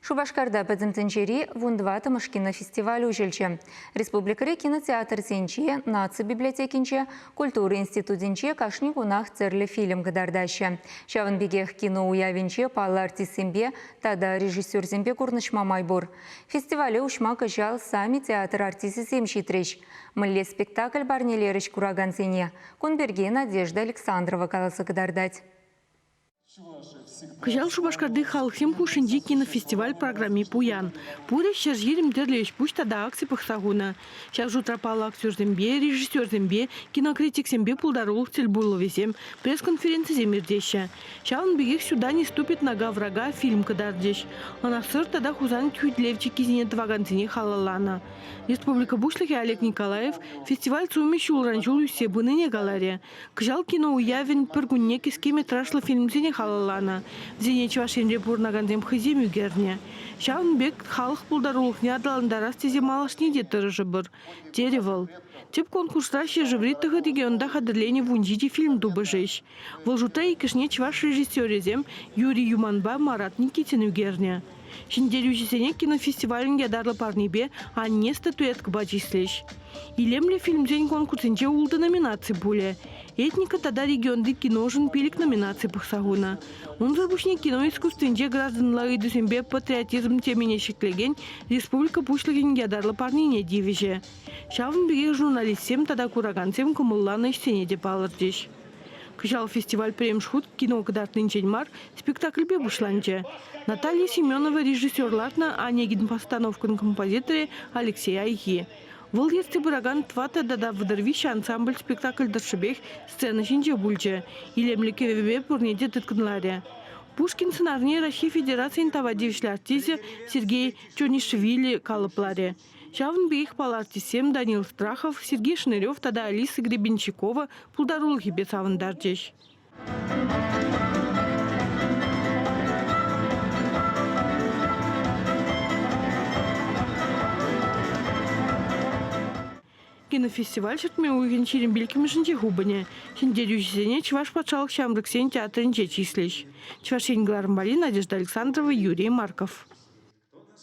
Шупашкарта Пӗтӗм тӗнчери вунтӑваттӑмӗш кинофестиваль уҫӑлчӗ. Республикӑри кинотеатрсенче, наци библиотекинче, культура институтӗнче кашни кунах тӗрлӗ фильм кӑтартаҫҫӗ. Ҫавӑн пекех кино уявӗнче паллӑ артистсемпе тата режиссерсемпе курнӑҫма май пур. Фестивале уҫма кӑҫал сами театр артисчӗсем ҫитрӗҫ. Мӗнле спектакль парнелерӗҫ куракансене? Кун пирки Надежда Александрова каласа кӑтартать. Кӑҫал Шупашкарти халӑхсем хушшинчи кинофестиваль программи пуян. Пурӗ 120 тӗрлӗ ӗҫ-пуҫ тата акци пӑхса хунӑ. Ҫав шутра паллӑ актерсемпе, режиссерсемпе, кинокритиксемпе пултарулӑх тӗлпулӑвӗсем, пресс-конференцисем иртеҫҫӗ. Ҫавӑн пекех «Сюда не ступит нога врага» фильм кӑтартӗҫ. Ӑна Сӑр тата Хусан хӳтӗлев чиккисене тӑвакансене халалланӑ. Республика Пуҫлӑхӗ Олег Николаев фестиваль сумӗ ҫулран-ҫул ӳссе пынине каларӗ. Кӑҫал кино уявӗн пӗр кунне кӗске метражлӑ фильмсене халалланӑ. Вӗсене Чӑваш Енре пурӑнакансем хӑйсем ӳкернӗ. Ҫавӑн пек халӑх пултарулӑхне аталантарас тесе малашне те тӑрӑшӑпӑр, терӗ вӑл. Тӗп конкурсра ҫӗршыври тӑхӑр регионта хатӗрленӗ 17 фильм тупӑшӗҫ. Вӑл шутра иккӗшне чӑваш режиссерӗсем Юрий Юманпа Марат Никитин ӳкернӗ. Ҫӗнтерӳҫӗсене кинофестивалӗн ятарлӑ парнипе «Анне» статуэткӑпа чыслӗҫ. Илемлӗ фильмсен конкурсӗнче ултӑ номинаци пулӗ. Этника тата регионти киношӑн пилӗк номинаци пӑхса хунӑ. Унсӑр пуҫне кино искусствинче гражданла ыйтусемпе патриотизм темине ҫӗклекен республика Пуҫлӑхӗн ятарлӑ парнине тивӗҫӗ. Ҫавӑн пекех журналистсем тата куракансем кӑмӑлланӑ ӗҫсене те палӑртӗҫ. Кӑҫал фестиваль пӗрремӗш хут кино кӑтартнинчен мар, спектакльпе пуҫланчӗ. Наталья Семенова режиссер лартнӑ «Онегин» постановкӑн композиторӗ Алексей Айхи. Вӑл ертсе пыракан тӑваттӑ тата 33 ансамбль спектакль тӑршшӗпех сцена ҫинче пулчӗ, илемлӗ кӗвӗпе пурне те тыткӑнларӗ. Пушкин сӑнарне Раҫҫей Федерацийӗн тава тивӗҫлӗ артисчӗ Сергей Чонишвили калӑпларӗ. Ҫавӑн пекех паллӑ артистсем Данил Страхов, Сергей Шнырев тата Алиса Гребенщикова пултарулӑхӗпе савӑнтарчӗҫ. Кинофестиваль ҫӗртме уйӑхӗн 25-мӗшӗнче хупӑнӗ. Ҫӗнтерӳҫӗсене Чӑваш патшалӑх ҫамрӑксен театрӗнче чыслӗҫ. Чӑваш Ен кӑларӑмпа Надежда Александрова, Юрий Марков.